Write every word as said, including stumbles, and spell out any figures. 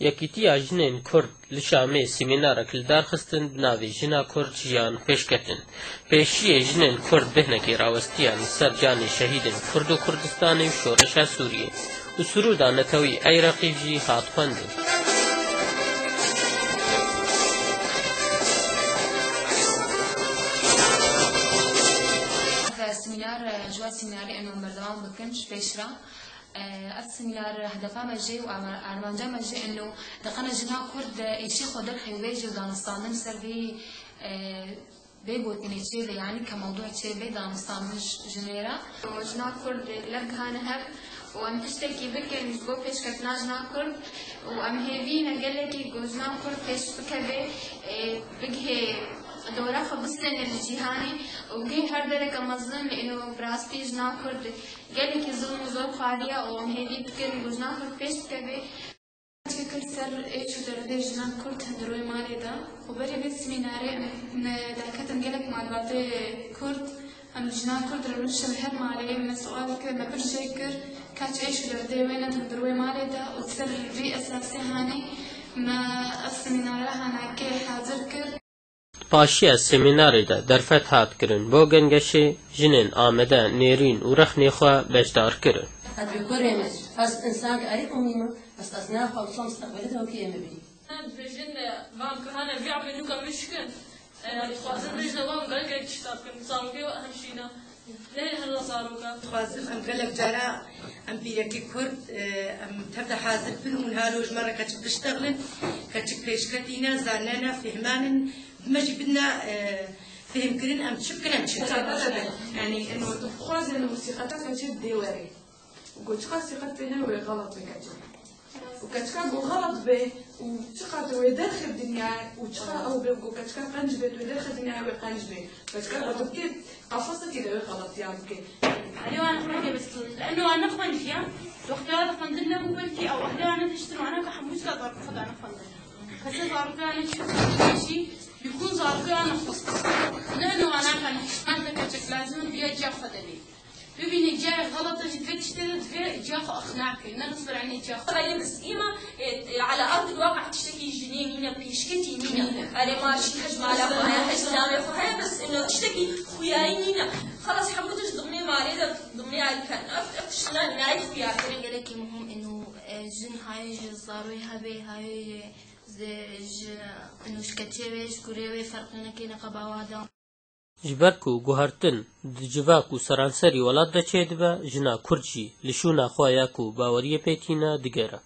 Yekîtiya Jinên Kurd li Şamê semînarek li dar xistin bi navê Jina Kurd Jiyan Pêşketin. Pêşiyê jinên Kurd bêhnekê rawestiyan li ser canê şehîdên Kurd û Kurdistanê û şoreşa Sûriyê û sirûda netewî Eyreqî jî hat xwendin. Semînar, e, ji we semînarê eno berdewam bikin ji pêş re. E, ev semînar hedefa me jê û ama-, armanca me jê eno deqena jina Kurd, e, êşê xwe derxê û bêje û danûstandin ser vê, e, vê gotinê çêbe, yanî ke mewdû çêbe danûstandin ji jinê re. Jina Kurd lev dihane hev û em tiştekî bikin ji bo pêşketina jina Kurd û em hêvî ne gelekî ku jina Kurd pêş bikeve, ê, bigihê dora xwe bistêne li cîhanê û bigihê her dereke mezin, êno bi rastî jina Kurd gelekî zilm û zor xwariye û em hêvî dikin ku jina Kurd pêş bikeve. Çêkir ser êş û derdê jinan Kurd hundir wê malê de. Xwe berê vê semînarê em, me derketin gelek malbatê Kurd. Em li jinan Kurd re rûniştin her malê, me sual kir, me pir jê kir, ka çi êş û derdê wê ne hundir wê malê de û ser vî esasê hanê me ev semînara hanakê hazir kir. Di paşiya semînarê de derfet hat kirin bo gengeşê, jinên amede nêrîn û rexnê xwe beşdar kirin. Ez bi kurê me, ez însanke erê umî me, ez, ez naxwe wisa mustaqbelê de wekî ê me bî. Em dibêjin, e, van kihane vî ebe nûka min şikin. E, dixwazin bêjin, wan gelek tişta bikin. Zarokê we hem şîna. Lê hela zaroka. Dixwazim em gelek cara em pîrekî Kurd, e, em tev de hazir bin û niha ji me re keçik biştexlin, keçik pêşketîne, zanene, fihmanin, bi me jî bidine, e, fihmkirin em çi bikin, em çi bikin. Yanî, eno dixwazin musîqeta keçik dê were. Û ku çiqas sîqet têne wê xelat bê keçik. Û keçika ku xelat bê û çiqas wê derxê dinyayê û çiqas ew bê ku keçika qenc bê, wê derxê dinyayê wê qenc bê. Keçika ku tu bikê qafesekê de wê xelatiya bikê. Alê wan xwendê bes. Leno wan nexwendiya, wextê wan xwendin nebû belkî ew ehlê wan nediştin, wana ka hemû çika zarokê xwe da nexwendin. Kesê zarokê wan neçî xwendin jî, yekûn zarokê wan nexwest. Leno wana ka nexwest, wan de keçik lazim biya ciya xwe de bê. Bibîne cihê xelat jî vê tiştê de divê ciya xwe ixna bike, ne risber anê ciya xwe. Hayır, biz ima, e, e, ala ard الواقع tiştekî jinê nîne, pêşketî nîne. Erê ma jî hej mala xwe heye, hej zilamê xwe heye, bes ino tiştekî xuyayî nîne. Xelas hemû tişt dimê malê de, dimê alîkan. Ev, ev tiştna nayê xuya. Gelekî muhim ino, e, jin hayê ji zaroyê hebê, hayê ji, ji nûşketiyê wê, ji kurê wê ferqî nekê neqeba wa da. Ji ber ku guhertin di civak û seranserî welat de çêdibe, jina Kurd jî li şûna xwe ya ku baweriyê pê tîne digere.